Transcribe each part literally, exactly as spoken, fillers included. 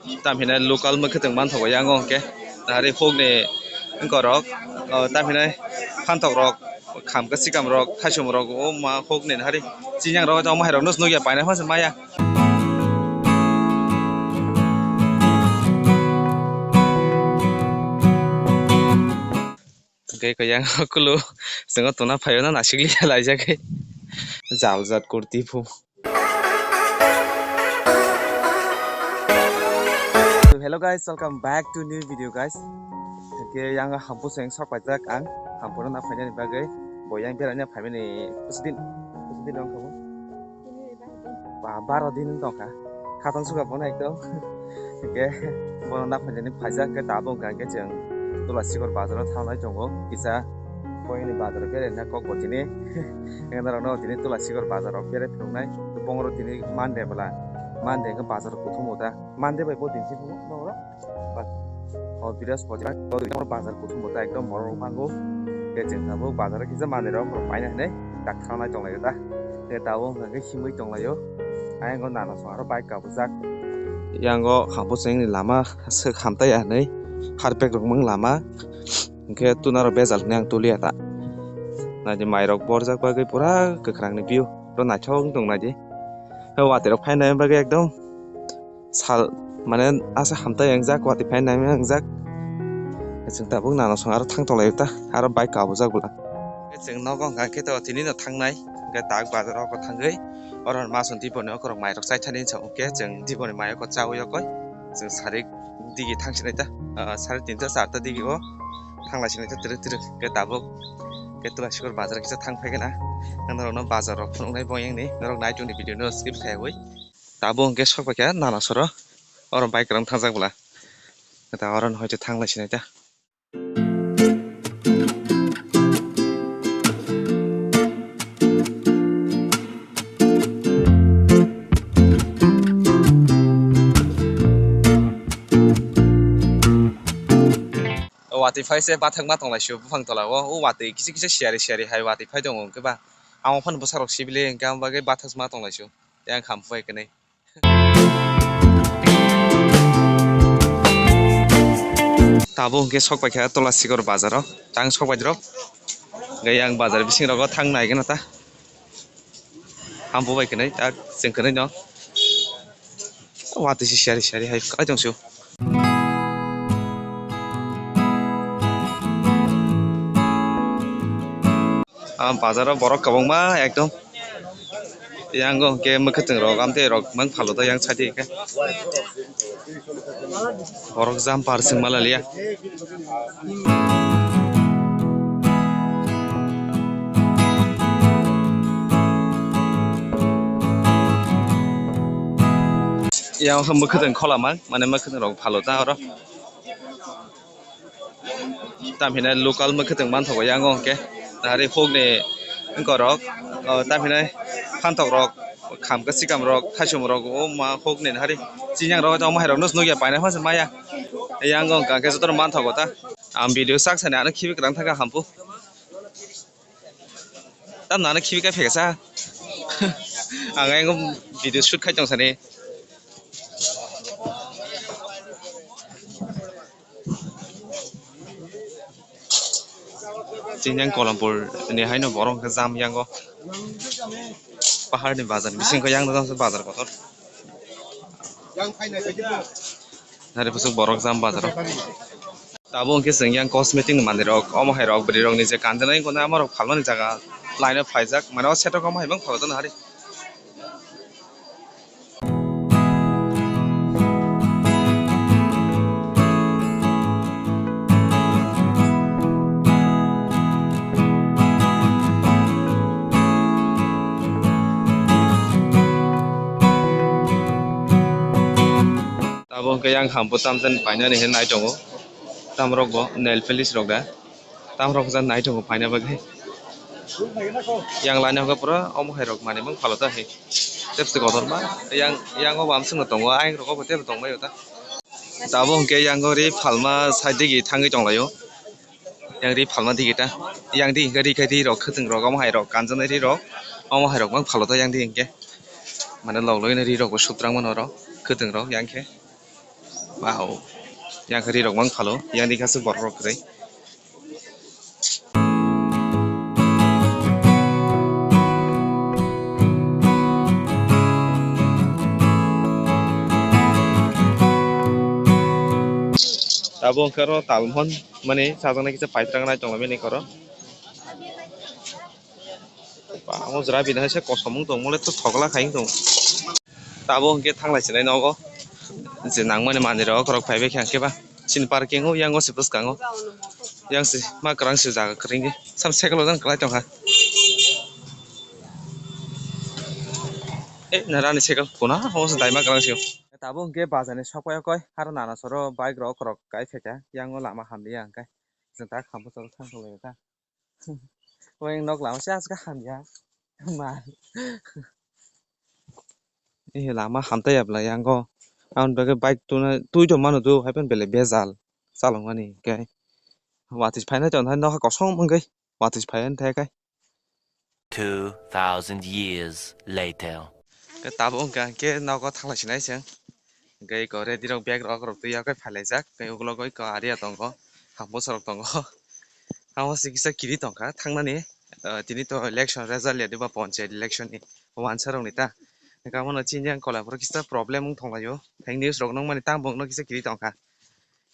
Tam hinai local mwkhwtwng manthogo yang o hwnkhe. Nahari hukni wngkorok, o, tam hinai phantokrok, khamka sikamrok, thaichomrok, o ma hukni nahari chinyangrok, o mahairokno nukya paina phansa maya. Hwnkhe khe yang kulu chwngno tongna phaio na nasikli laijak khe. Jaljat kurti phu. So hello guys, welcome back to new video guys. Hwnkhe yang hampu seng sok paijak ang, hampu rwna phainani bagwi bo yang berani phaimani kuchidin, kuchidin wng kha bo. Ba, baro din wng tongkha. Khatang suka bono ekdom. Hwnkhe bono naphainani phaijak khe tabuk hwnkha khe chwng Tulasikor bazaro thangnai tongo. Kisa boyani bazaro beraina kok bo tini. Hwnkhe norokno tini Tulasikor bazaro berai phunuknai. Bongoro tini Monday bwla. Monday hwnkhe bazar kuthum o ta. Monday bai bo din se phunuk norok. O Brihaspati bazar kuthum bo ta ekdom borok rok mango. Khe chwng tabuk bazar kisa manwi rok paina hinwi tak thangnai tonglai ta. Khe tabuk hwnkha khe himwi tonglaio. Ayang o nana song aro bike kabujak. Yang o hampu chwngni lama swk hamtai ya hinwi harpek rok mung lama. Hwnkhe tuna rok bejal hinwi ang tuliya ta. Naidi mai rok borjak bagwi pura kwkhwrang ni view. Oro naithok wng tong naidi. Watwi rok phainai bagwi ekdom sal mane asa hamtai wngjak, watwi phai nangya wngjak. Chwng tabuk nana song aro thang tonglaio ta, aro bike kabujak bwla. Chwng nogo hwnkha khe to tini no thangnai, hwnkhe tak bazar o thangwi oro ma song diboni okorok mai rok chai thani hinwi sa hwnkhe chwng diboni mai oko chaui okoi chwng sarik digi thang sinai ta, ah, sare tinta charta digi o thanglai sinai ta twrwk twrwk hwnkhe tabuk khe Tulasikor bazar kisa thang phai khe na norok no bazar rok phunuknai bo yang ni norok nai tongni video no skip khaiwi. Tabuk hwnkhe sok paikha nana soro, oro bike kwrwng thangjak bwla. Ta oro no hoite thanglai sinai ta. Watwi phai se bathak ma tonglai sio buphang tola o, o watwi kisa kisa siyari siyari hai watwi phai tongo hwnkhe ba. Amo phano bwsarok sibili hwnkhe amo bagwi bathak ma tonglai sio. Yang kham phai kwnwi. Tabuk hwnkhe sok paikha Tulasikor bazaro. Tang sok bai rok. Hwnkhe yang bazar bising rogo thang nai gana ta. Hambo bai kwnwi, tak chwng kwnwi no. Watwi se siyari siyari hai kwlai tong sio. Ah, bazaro borok kwbangma ekdom. Yang o hwnkhe mwkhwtwng rok, amtwi rok mang phalo ta yang side o hwnkhe. Borok jumper swng ma laliya. Yang o hwnkhe mwkhwtwng kholamang, mane mwkhwtwng rok phalo ta oro. Tam hinai local mwkhwtwng manthogo yang o hwnkhe. Nahari hukni wngkorok, o, tam hinai phantok rok, khamka sikam rok, thaichom rok, o ma hukni nahari chinyang rok, omo hai rok no nukya paina phansa maya. Yang o hwnkha khe jotono manthogo ta. Ang video sak sani ano khibi kwrang thangkha hampu. Tam nana khibi kai pheksa. Ang ayang video shoot khai tong sani. Chinyang Kolampur ni haino borok hwnkhe jam yango. Paharni bazar bisingo yang bazar kotor. Nari bwswk borok jam bazaro. Tabuk hwnkhe chwng yang cosmetic ni manwi rok, omo hai rok bwrwi rok ni je kanjana wngkha, omo rok phalmani jaga line o phaijak, mane o seto omo hai bang phalok jana hari. Abo hwnkhe yang hambo tamjani painani hinwi nai tongo. Tamrok bo nail polish rok da. Tamrok jan nai tongo paina bagwi. Yang laina hwnkhe pura omo hai rok manwi mang phalo ta hai. Tebse kotorma yang, yang o bo amswkno tongo, ayang rok bo tebo tongbaio ta. Tabuk hwnkhe yang o ri phalma side digi thangwi tonglaio. Yang ri phalma digi ta. Yang di hwnkhe ri khai ri rok khwtwng rok omo hai rok kanjaknai ri rok. Omo hai rok mang phalo ta yang di hwnkhe. Mane log logino ri rok bo sutrang mano oro khwtwng rok yang khe. Wow. Yang khe ri rok mang phalo, yang di khasuk borok rok kwrwi. Abo hwnkhe oro talmon mani chajaknai kisa paithak nai tonglaimani koro. Ba, amo jora bini hai se kosom wng tong, mole to thogla khai wng tong. Tabuk hwnkhe thanglai sinai nogo, je nangmani manwi rok, rok phaibai khe hwnkhe ba. Chini parking o, yang o se bwskango. Yang se ma kwrang se jaga kwrwngwi. Sam cycle o jang kwlai tongkha. E, narani cycle kuna, o se daima kwrang se. Tabuk hwnkhe bazar ni sokpai o koi, aro nana soro bike rok, rok kai phaikha. Yang o lama hamliya hwnkhe. Chwng tak hambo chwng thang tonglaio ta. Weng nok lama se aswk hamya. Ma. Eh, lama hamtai ya bwla yango. Aboni bagwi bike tuna twi tong mano do, hai phano belai bejal chalokmani hwnkhe. Watwi phaina tong hai nokha kosong wngwi watwi phaiya thai kai. Two thousand years later. Khe tabuk wngkha hwnkhe nogo thanglai sinai chwng. Hwnkhe eko ready rok bag rok rok twi yakhai phailaijak. Tei ukulok o eko aria tongo, hambo sorok tongo. Amo se kisa kiri tongkha thangnani, ah, tini to election result ya diba, panchayat election ni wansa rok ni ta. Hwnkhe amo no chini yang Kolaimpur kisa problem wng tonglaio. Tei news rok nukmani tang bokno kisa kiri tongkha.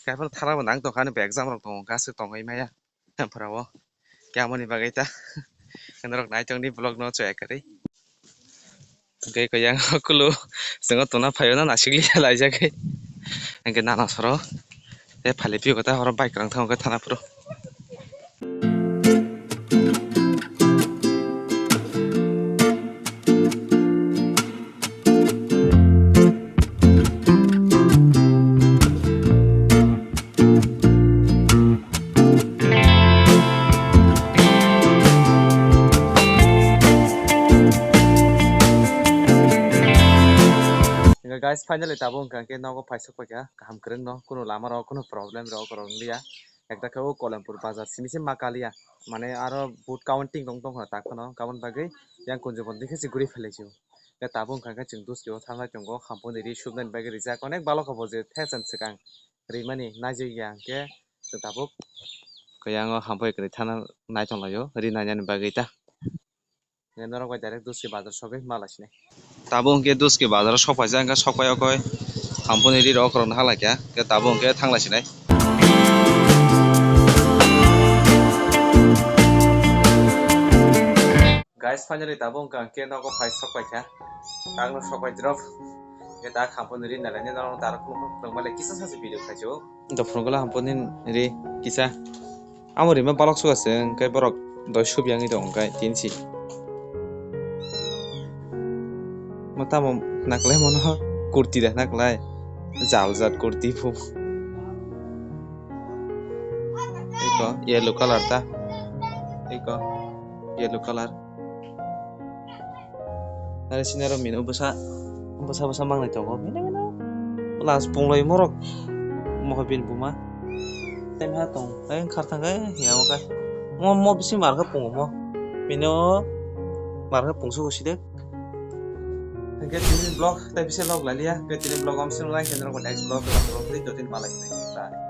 Kaiphano thara bo nang tongkha ani bo exam rok tongo, aswk tongwi maya. Ampara o. Khe amoni bagwi ta. Norok naitokni vlog no chaya kwrwi. Hwnkhe khe yang kulu chwng o tuna phaio na nasikli laijak khe. Hwnkhe nana soro. Tei phali phiyok ta oro bike kwrang thango khe thana phuru. Hwnkhe guys, finally tabuk wngkha hwnkhe nogo paisuk paikha kaham kwrwngno, kunu lama rok kunu problem rok rok wngliya. Ekta khe o Kolaimpur bazar simi se ma kaliya, mane aro vote counting tong tongkha takhwno, aboni bagwi yang kunju bonding khe se guri phailaisio. Khe tabuk wngkha khe chwng duski o thanglai tongo, hamponi ri subnani bagwi rijak, onek balok kha bo je thai chan swkang rimani naijak ya hwnkhe chwng tabuk khe yang o hambai kwrwi thana nai tonglaio ri nainani bagwi ta. Norok bai direct duski bazar sogwi ma lai sinai. Tabuk hwnkhe duski bazar o sok paijak, hwnkhe sok pai o koi hamponi ri rok rok no halai kha, hwnkhe tabuk hwnkhe thanglai sinai. Guys, finally tabuk hwnkha hwnkhe nogo phai sok paikha. Ang no sok pai drop. Hwnkhe ta khamponi ri nalaini norok taro khulukma khulukma le kisa sa se video khaio. Dophuru gula hamponi ri kisa. Amo rima balok suka se hwnkhe borok doi subyangwi tong hwnkhe tinsi. Mo tamo naklai mono kurti da naklai. Jal jat kurti phu. Eko yellow colour ta. Eko yellow colour. Nare sinaro mino bwsa, bwsa, bwsa mangnai tongo. Mino, mino. Last punglai morok. Moha bin buma. Tei ha tong. Ai khar thang ai ya mo kai. Mo, mo bisi mar kha pungo mo. Mino mar kha pungsu ko side. Hingke tini vlog tei bisi log laliya. Hingke tini vlog om sino lai kendro ko next vlog ko vlog tei jotin malai. Bye.